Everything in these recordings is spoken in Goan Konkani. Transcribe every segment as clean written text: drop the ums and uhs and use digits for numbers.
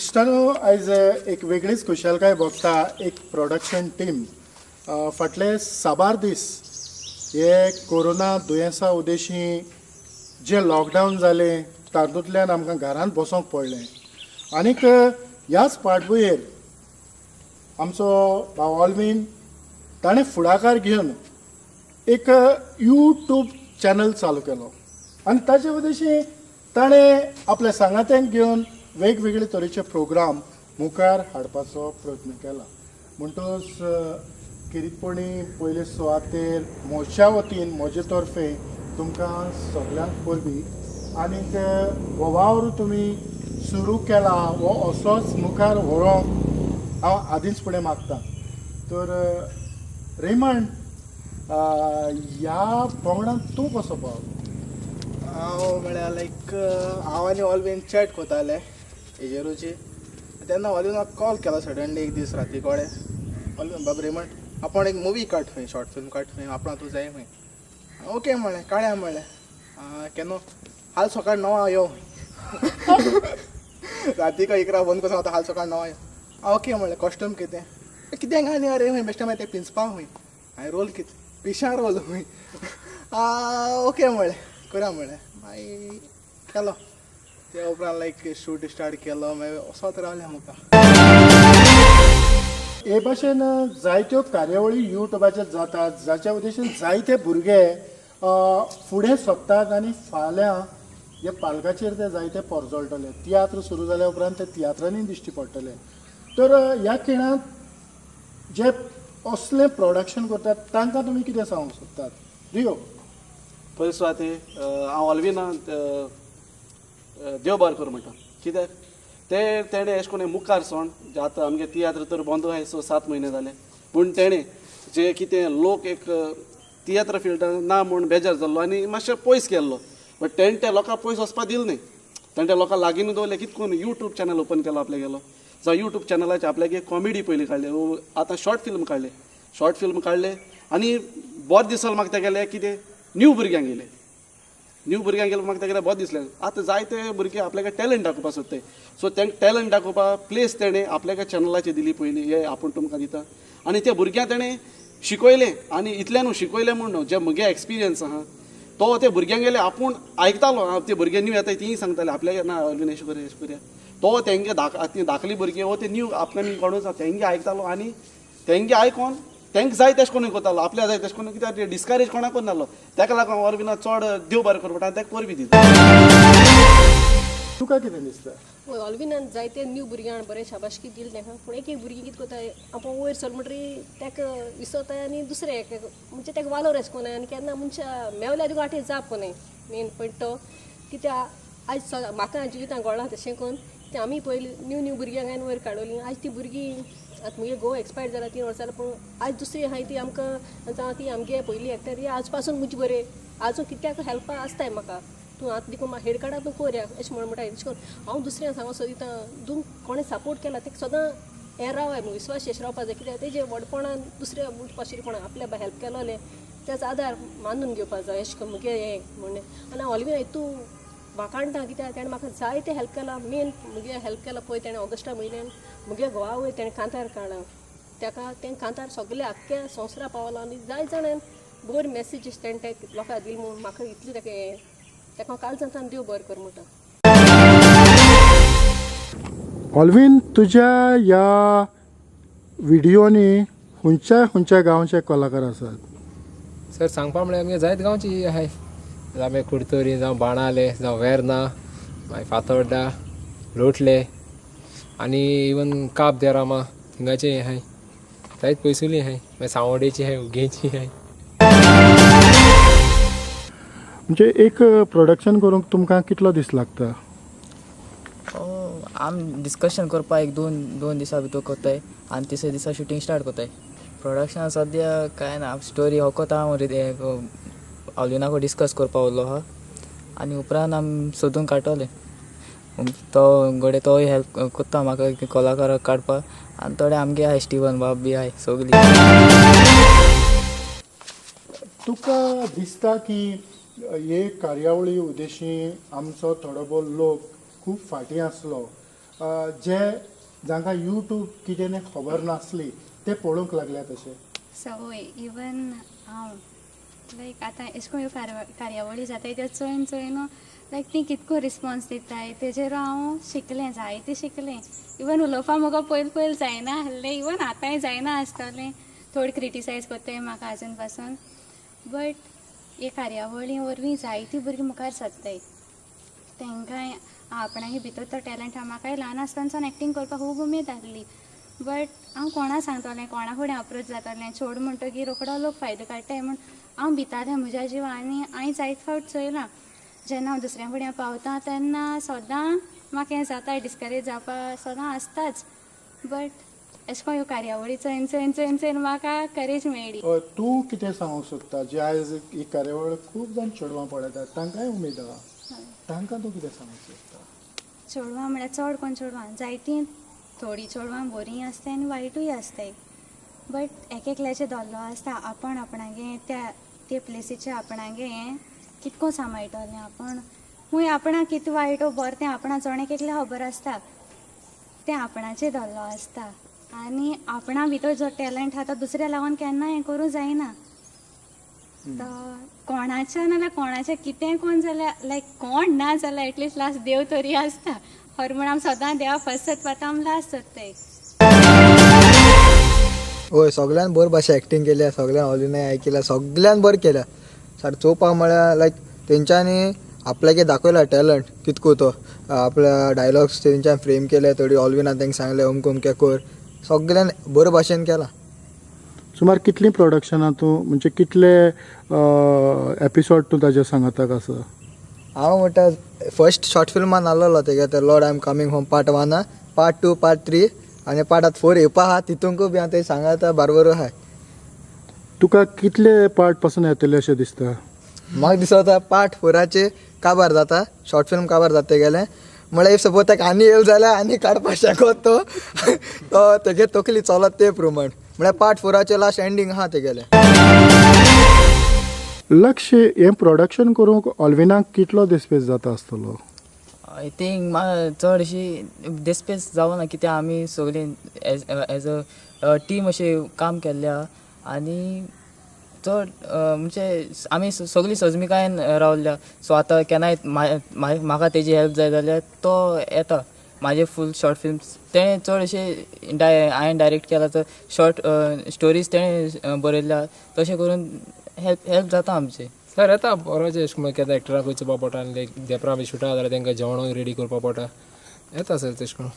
इश्टानो, आयज एक वेगळीच खुशालकाय भोगता. एक प्रोडक्शन टीम फाटले साबार दीस हे कोरोना दुयेंसा उद्देशी जे लॉकडावन जालें तातूंतल्यान आमकां घरांत बसोंक पडलें आनीक ह्याच फाटभुंयेर आमचो भाव ऑलवीन ताणें फुडाकार घेवन एक यूट्यूब चॅनल चालू केलो आनी ताचे उद्देशी ताणें आपल्या सांगात्यांक घेवन वेगवेगळे तरेचे प्रोग्राम मुखार हाडपाचो प्रयत्न केला. म्हणटकच खेरीतपणी पयले सुवातेर म्हज्या वतीन म्हजे तर्फे तुमकां सगल्यांक परबी आनीक हो वावर तुमी सुरू केला हो असोच मुखार व्हरूंक हांव आदींच फुडें मागता. तर रेमंड, ह्या पंगडान तूं कसो पावलो? हांव म्हळ्यार लायक हांव आनी ऑलवीन चॅट कोताले हेजेरूची. तेन्ना ऑलवीन म्हाका कॉल केलो सडनली एक दीस राती कोडे. ऑलवीन बाब रेमंड आपूण एक मुवी काड खंय, शॉर्ट फिल्म काड खंय, आपणा तूं जाय खंय. ओके म्हळें, काडया म्हळें. केन्ना हाल सकाळ 9 यो. राती का 11 बंद कसो आतां हाल सकाळ 9 यो. ओके म्हळें. कॉस्ट्यूम कितें कितें घाली अरे खंय बेश्टें मागीर तें पिंजपा खंय हांवें रोल कितें पिशां रोल खंय. ओके म्हळें, करा म्हळें. मागीर केलो. त्या उपरांत लायक शूट स्टार्ट केलो. मागीर वचत रावलें मुखार. हे भाशेन जायत्यो कार्यावळी यूट्यूबाचेर जातात जाच्या उद्देशीन जायते भुरगे फुडें सोदतात आनी फाल्यां हे पालकाचेर ते जायते परजळटले. तियात्र सुरू जाल्या उपरांत ते तियात्रांनी दिश्टी पडटले. तर ह्या खिणांत जे असलें प्रोडक्शन करतात तांकां तुमी कितें सांगूंक सोदतात? रियो. पयले सुवातेर हांव ऑलविना देव बरें करूं म्हणटा. कित्याक ते तेणें अशें करून मुखार सोण आतां आमगे तियात्र तर बंद आसा 6-7 म्हयने जाले, पूण तेणें जे कितें लोक एक तियात्र फिल्डान ना म्हूण बेजार जाल्लो आनी मातशें पयस गेल्लो, बट तेणें त्या लोकांक पयस वचपाक दिलें न्ही. तेणें त्या लोकांक लागीं दवरलें. कितें करून यूट्यूब चॅनल ओपन केलो आपल्या गेलो, जावं यूट्यूब चॅनलाचेर आपल्यागे कॉमेडी पयलीं काडले, आतां शॉर्ट फिल्म काडले, शॉर्ट फिल्म काडले आनी बरें दिसलें म्हाका तेगेलें कितें न्यू भुरग्यांक गेले, न्यू भुरग्यांक गेले म्हाका तेगेलें बरें दिसलें. आतां जायते भुरगे आपल्याक टॅलंट दाखोवपाक सोदताय, सो तांकां टॅलंट दाखोवपाक प्लेस तेणें आपल्याक चॅनलाचेर दिली पयलीं, हे आपूण तुमकां दिता. आनी त्या भुरग्यांक तेणें शिकयलें आनी इतल्यान न्हू शिकयलें म्हूण न्हू, जे म्हगे एक्सपिरियन्स आहा तो ते भुरग्यांक गेले आपूण आयकतालो. ते भुरगे न्यू येताय तीं सांगताले आपल्याक ना ऑलवीन अशें करया अशें करया. तो तेंगे ती धाकली भुरगीं हो ते न्यू अपकमींग कोणूच आसा तेंगे आयकतालो आनी तेंगे आयकोन तेंकां जाय तेश कोणूय करतालो, आपल्या जाय तेश कोणूय, कित्याक डिस्करेज कोणाक करनासलो. तेका लागून ऑलविना चड देव बरें करूं म्हणटा आनी तेका परबी दिता. तुका कितें दिसता? हय, ऑलविनान जायते न्यू भुरग्यांक बरें शाबाशकी दिली तेका. पूण एक एक भुरगीं कितें करताय आपूण वयर सर म्हणटरी तेका विसरताय आनी दुसरे एक म्हणजे तेका वालोर अशें कोनाय आनी केन्ना मनशां मेवल्यार तुका आठे जाप कोनाय. मेन पॉयंट तो कित्याक आयज म्हाका जिवितांत घोळ्ळां तशें करून कित्याक आमी पयलीं न्यू न्यू भुरग्यांक हांवें वयर काडवलीं. आयज ती भुरगीं आतां मुगे घोव एक्सपायर जाला 3 वर्सां जालीं, पूण आयज दुसरी आहाय ती आमकां जावं ती आमगे पयलीं एक्टर आज पासून मुजी बरें आजून कित्याक हेल्पा आसताय म्हाका. तूं आतां देखून म्हाका हेड काडा तूं कोरया अशें म्हण म्हणटा. तशें करून हांव दुसऱ्यांक सांगूंक सोदिता तूं कोणें सपोर्ट केला तेका सदां हें रावाय विस्वास अशें रावपा जाय. कित्याक तेजें व्हडपणान दुसऱ्या उठपाशिरपणान आपल्या हेल्प केलोलें तेजो आदार मानून घेवपा जाय अशें करून मुगे हें म्हणणें. आनी हांव ऑलवीन तूं वाखाणटा कित्याक तेणें म्हाका जायते हेल्प केला. मेन मुगे हेल्प केला पळय तेणें ऑगस्टा म्हयन्यान मुगे घोवा वयर तेणें कांतार काडला तेका तें कांतार सगळे आख्ख्या संवसारा पावला आनी जाय जाणान बरी मॅसेजीस तेणें ते लोकांक दिली म्हूण म्हाका इतलें तेका हें तेका हांव कालजांतान देव बरें कर म्हणटा. ऑलवीन, तुज्या ह्या व्हिडियोनी खंयच्या खंयच्या गांवचे कलाकार आसात? सर सांगपा म्हळ्यार आमगे जायत गांवची आहाय, जावं कुडतरी, जावं बाणाले, जावं वेर्ना, मागीर फातोर्डा, लोटले आनी इवन काब दे रामा थिंगाचे आहाय, जायत पयसुली आहाय, मागीर सांवड्डेची आहाय, उगेंची आहाय. म्हणजे एक प्रोडक्शन करूंक तुमकां कितलो दीस लागता? आम डिस्कशन करपाक एक दोन दिसा भितर करताय आनी तिसऱ्या दिसा शुटींग स्टार्ट करताय. प्रोडक्शन सद्या कांय ना, स्टोरी होकोत हांव ऑलविनाको डिस्कस करपा उरलो आहा आनी उपरांत आमी सोदून काडटले. तो घडये तोय हेल्प करता म्हाका कलाकाराक काडपाक आनी थोडे आमगे आहाय स्टिवन बाब बी आहाय सगळीं. तुका दिसता की हे कार्यावळी उद्देशी आमचो थोडो भोव लोक खूब फाटीं आसलो जे जांकां यूट्यूब कितें खबर नासली ते पळोवंक लागल्या तशें? सवय इवन हांव लायक आतां एशें कोन्न ह्यो कार्यावळी जाताय त्यो चोयन चोयन लायक ती कितको रिस्पोन्स दिताय तेजेर हांव शिकलें, जायतें शिकलें. इवन उलोवपा म्हाका पयलीं पयलीं जायना आसलें, इवन आतांय जायना आसतलें, थोडी क्रिटिसायज करताय म्हाका आजून पासून, बट हे कार्यावळी वरवीं जायतीं भुरगीं मुखार सरताय. तांकांय आपणाय भितर तो टॅलंट आहा. म्हाकाय ल्हान आसतना एक्टींग करपाक खूब उमेद आसली, बट हांव कोणा सांगतलें, कोणा फुडें अप्रोच जातलें, चोड म्हणटकीर रोखडो लोक फायदो काडटाय म्हूण हांव भितालें म्हज्या जिवा. आनी हांवें जायते फावट चोयलां जेन्ना हांव दुसऱ्या फुडें पावता तेन्ना सदां म्हाका हें जाता, डिस्करेज जावपा सदां आसताच, बट अशें करून ह्यो कार्यावळी चोयन चोयन चोयन चोयन म्हाका करेज मेळ्ळी. तूं कितें सांगूंक सोदता जे आयज ही कार्यावळ खूब जाण चेडवां पळयतात तांकांय उमेद आहा, तांकां तूं कितें सांगूंक सोदता? चेडवां म्हळ्यार चड कोण चेडवां जायतीं थोडीं चेडवां बरीं आसताय आनी वायटूय आसताय, बट एक एकल्याचें धरलो आसता आपण आपणागे त्या ते प्लेसीचे आपणागे हें कितको सांबाळटलें आपण, खूंय आपणाक कितें वायट वो बरें तें आपणा जण एक एकल्या खबर आसता, तें आपणाचें धरलो आसता आनी आपणा भितर जो टॅलंट आहा तो दुसऱ्या लागून केन्ना हें करूं जायना. तो कोणाच्या नाल्यार कोणाचें कितेंय कोण जाल्यार लायक कोण ना जाल्यार एटलिस्ट लास्ट देव तरी आसता, हर म्हूण आमी सदां देवा फर्स्ट सोदपा आमी लास्ट सोदताय. हय, सगळ्यान बरे भाशेन एक्टींग केल्या, सगळ्यान ऑलिनाय आयकल्या, सगळ्यान बरें केल्या. सारकें चोवपाक म्हळ्यार लायक तेंच्यांनी आपल्यागे दाखयला टॅलंट कितको तो, आपल्या डायलॉग्स तेंच्यान फ्रेम केले, थोडी ऑलविनान तांकां सांगलें अमकें अमकें कर, सगळ्यान बरे भाशेन केलां. सुमार कितलीं प्रोडक्शनां तूं म्हणजे कितले एपिसोड तूं ताजे सांगाताक आसा? हांव म्हणटा फर्स्ट शॉर्ट फिल्मान आसलेलो तेगे ते Lord I am coming home part 1, part 2, part 3 आनी पार्ट आतां 4 येवपा आहा, तितूंकूय बी हांव ते सांगाता बारबर आहाय. तुका कितले पार्ट पासून येतले अशें दिसता? म्हाका दिसता पार्ट 4 काबार जाता, शॉर्ट फिल्म काबार जाता तेगेलें, म्हळ्यार if suppose ताका आनी येयलो जाल्यार आनी काडपाक शकत तो, तो तेगे तकली चलत ते प्रमाण, म्हळ्यार पार्ट 4 लास्ट एंडींग आहा तेगेलें. लक्ष हें प्रोडक्शन करूंक ऑलविनाक कितलो दिसपेस जाता आसतलो? I think म्हाका चड अशी दिसपेस जावना कित्याक आमी सगळीं एज अ टीम अशें काम केल्लें आहा आनी चड म्हणजे आमी सगळीं सजमिकायेन रावल्या. सो आतां केन्नाय म्हाका तेजी हेल्प जाय जाल्यार तो येता. म्हाजे फूल शॉर्ट फिल्म्स तेणें चड अशें हांवें डायरेक्ट केला तर शॉर्ट स्टोरीज तेणें बरयल्या, तशें करून हेल्प जाता आमचें. सर येता बरोचें अशें करून केन्ना एक्टराक वचपा पडटा आनी लायक देपरां बी शुटां जाल्यार तांकां जेवण रेडी करपा पडटा, येता सर तशें करून.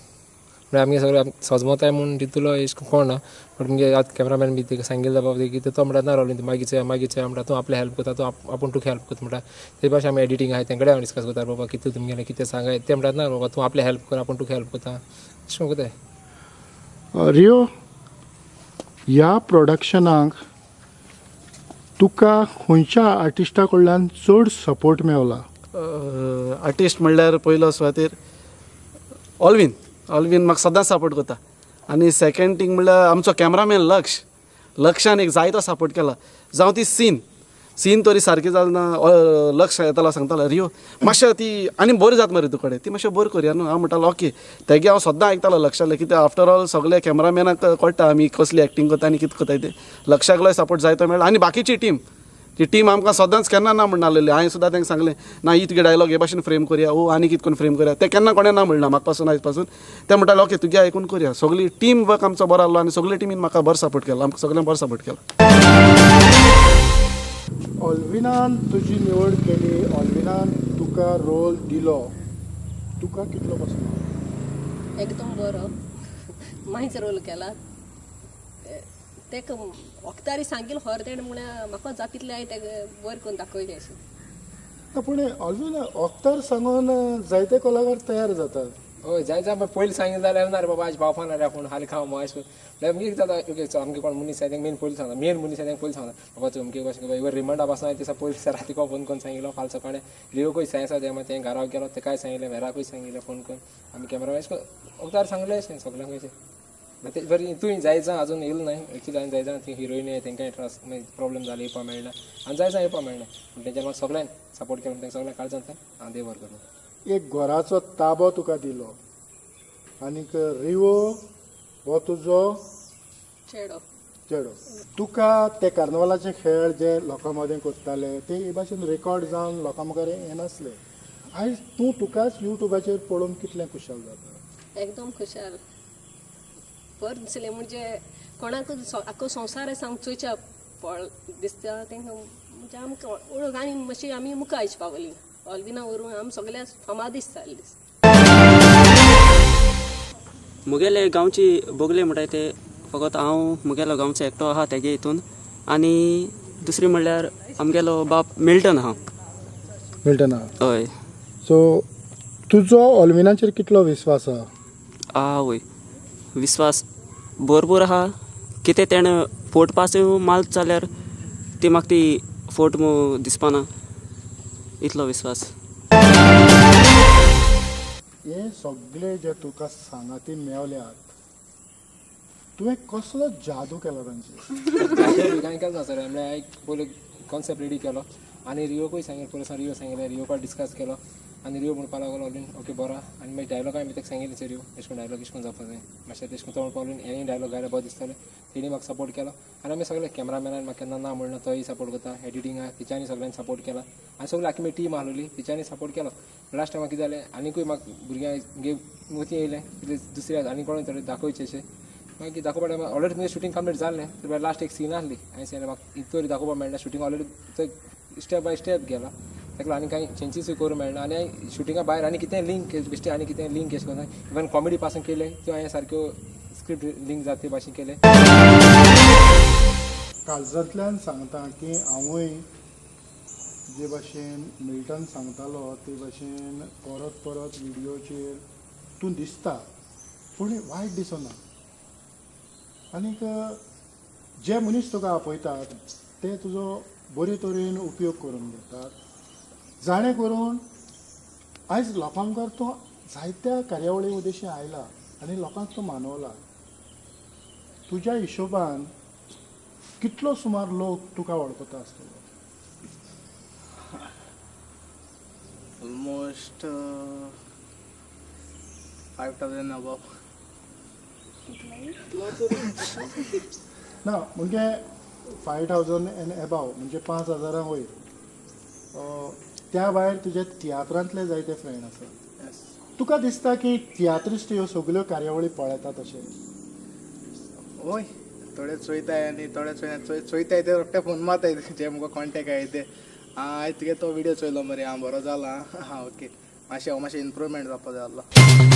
म्हळ्यार आमगे सगळे सजमताय म्हूण तितूलो अशें कोण ना, बट मुगे आतां कॅमेरामॅन बी ताका सांगिल्लें बाबा कितें तो म्हणटा ना रावली तूं मागीर चोया मागीर चोया म्हणटा, तूं आपलें हेल्प करता, तूं आपूण तुका हेल्प करता म्हणटा. ते भाशेन आमी एडिटींग आहाय तेंकडे हांव डिस्कस करता बाबा कितें तुमगेलें कितें सांगाय, ते म्हणटात ना बाबा तूं आपलें हेल्प कर आपूण तुका हेल्प करता, अशें करून करताय. रियो, ह्या प्रोडक्शनाक तुका खंयच्या आर्टिस्टा कडल्यान चड सपोर्ट मेवला? आर्टिस्ट म्हणल्यार पयलो सुवातेर ऑलवीन, ऑलवीन म्हाका सदांच सपोर्ट करता. आनी सेकेंड थींग म्हणल्यार आमचो कॅमरामॅन लक्ष, लक्षान एक जायतो सपोर्ट केला. जावं ती सीन सीन तरी सारकें जालें ना, लक्ष येतालो सांगतालो रियो मातशें ती आनी बरें जाता मरे तुकडे ती मातशें बरें करया न्हू. हांव म्हणटालो ओके, तेगे हांव सद्दां आयकतालो लक्षाले, कित्याक आफ्टर ऑल सगळे कॅमरामॅनाक कळटा आमी कसली एक्टींग करता आनी कितें करता तें. लक्षाकलोय सपोर्ट जायतो मेळ्ळो. आनी बाकीची टीम, ती टीम आमकां सदांच केन्ना ना म्हणनासलेली. हांवें सुद्दां तांकां सांगलें ना ही तुगे डायलॉग हे भाशेन फ्रेम करया ओ आनी कितें करून फ्रेम करया, तें केन्ना कोणें ना म्हणना म्हाका पासून आयज पासून. ते म्हणटाले ओके तुगे आयकून करया. सगळी टीम वर्क आमचो बरो आहलो आनी सगळी टिमीन म्हाका बरो सपोर्ट केलो, आमकां सगळ्यांक बरो सपोर्ट केलो. ऑलविनान तुजी निवड केली, ऑलविनान तुका रोल दिलो, तुका कितलो पसंत? एकदम बरो मायच रोल केला तेका वखदारी सांगील खरें तेणें म्हळ्यार म्हाका जाता तितलें हांवें तेका बरें करून दाखयलें अशें. पूण ऑलविन वखदार सांगून जायते कलाकार तयार जातात. हय जाय जाय पयलीं सांगिल्लें जाल्यार ना रे बाबा आयज पावपा ना रे आपूण हालीं खावं मग अशें म्हणल्यार अमकें जाता. ओके आमगे कोण मनीस आसा तांकां मेन पयलीं सांगता, मेन मनीस आसा तांकां पयलीं सांगता बाबा तूं अमके भाशेन इवन रिमांडा पासून हांवें दिसा पयलीं दिसा राती फोन करून सांगिल्लो, फाल्यां सकाळीं रियोकूय सायन्स आसा तें मागीर तें घरा गेलो तेकाय सांगिल्लें, वेराकूय सांगिल्लें फोन करून, आमी कॅमेरा अशें करून वखदार सांगलें अशें सगल्यांक अशें. मागीर बरी तूं जायचा अजून येयलो न्हय एक्चुली हांवें जायचा ती हिरोइन तांकां त्रास मागीर प्रॉब्लम जालो येवपा मेळना आनी जायचा येवपा मेळना, पूण तेंच्यान म्हाका सगळ्यांक सपोर्ट केलो, तांकां सगळ्यांक काळजांतल्यान हांव देव बरें करूं. एक घराचो ताबो तुका दिलो, आनीक रिवो हो तुजो चेडो. चेडो. तुका ते कार्नवालाचे खेळ जे लोकां मदें करताले ते हे भाशेन रेकॉर्ड जावन लोकां मुखार येनासले. आयज तूं तुकाच युट्यूबाचेर पळोवन कितलें खुशाल जाता? एकदम खुशाल. बरें दिसलें म्हणजे कोणाकूच आख्खो संवसार सांग चोयच्या पळ दिसता तांकां म्हणजे आमकां ओळख आनी मातशी आमी मुखार आयज पावली ऑलविना व्हरून आमी सगळ्या फामाद दिसता. मुगेले गांवची बोगले म्हणटाय ते फकत हांव मुगेलो गांवचो एकटो आहा तेगे हितून, आनी दुसरी म्हणल्यार आमगेलो बाप मिल्टन आहा. मिल्टन आहा. हय. सो तुजो ऑलविनाचेर कितलो विस्वास आहा? आवय विस्वास भरपूर आहा. कितें तेणें फोट पास मारत जाल्यार ती म्हाका ती फोट दिसपाना, इतलो विस्वास. हे सगळे जे तुका सांगाती मेवल्यात तुवें कसलो जादू केला तांचेर? कांय केलें ना सर, म्हळ्यार एक पयलीं कॉन्सेप्ट रेडी केलो आनी रियोकूय सांगलें, पयलीं रियो सांगिल्लें, रियोका डिस्कस केलो आनी रियो म्हणपाक लागलो ऑलविन ओके बरो. आनी मागीर डायलॉग हांवें ताका सांगिल्लें सर रियो एशें करून डायलॉग एशें करून जावपा जाय मातशें तेशें करून तो म्हणपाक लागलो एनी डायलॉग घाल्यार बरो दिसतलें. तेणी म्हाका सपोर्ट केलो आनी आमी सगळे कॅमेरामॅनान म्हाका केन्ना ना म्हणना, तोय सपोर्ट करता, एडिटिंगाक तेच्यांनी सगळ्यांनी सपोर्ट केला आनी सगळी आख्खी मागीर टीम आहलोली तेच्यांनी सपोर्ट केलो. लास्ट टायम कितें जालें आनीकूय म्हाका भुरग्यांक मोती येयलें कितें दुसऱ्या आनी कोणूय थोडें दाखोवचें अशें, मागीर दाखोवपा टायमार ऑलरेडी तुमचें शुटींग कंप्लीट जाल्लें तर लास्ट एक सीन आहली हांवें सांगलें म्हाका इतलो दाखोवपाक मेळना, shooting already step by step गेला ताका लागून आनी कांय चेंजीसूय करूंक मेळना आनी शुटिंगा भायर आनी कितें लिंक बेश्टें आनी कितें लिंक अशें करून इवन कॉमेडी पासून केलें त्यो हांवें सारक्यो स्क्रिप्ट लिंक जाता ते भाशेन केलें. काळजांतल्यान सांगता की हांवूय जे भाशेन मिल्टन सांगतालो ते भाशेन परत परत व्हिडियोचेर तूं दिसता पूण वायट दिसना. आनीक जे मनीस तुका आपयतात ते तुजो बरे तरेन उपयोग करून घेतात, जाणें करून आयज लोकां मुखार तूं जायत्या कार्यावळी उद्देशी आयला आनी लोकांक तूं मानवला. तुज्या हिशोबान कितलो सुमार लोक तुका वळखता आसतलो? Almost 5,000 above. ना म्हणजे 5,000 एंड एबाव म्हणजे 5,000 वयर. त्या भायर तुज्या तियात्रांतले जायते फ्रेंड आसात. तुका दिसता की तियात्रिस्ट ह्यो सगळ्यो कार्यावळी पळयतात अशें? हय, थोडे चोयताय आनी थोडे चोयताय ते रोखडे फोन मारताय जे मुखार कॉन्टेक्ट आहाय ते, आं आयज तुगे तो विडियो चोयलो मरे, आं बरो जाला, आं ओके, मातशें मातशें इम्प्रूवमेंट जावपा जाय आहलो.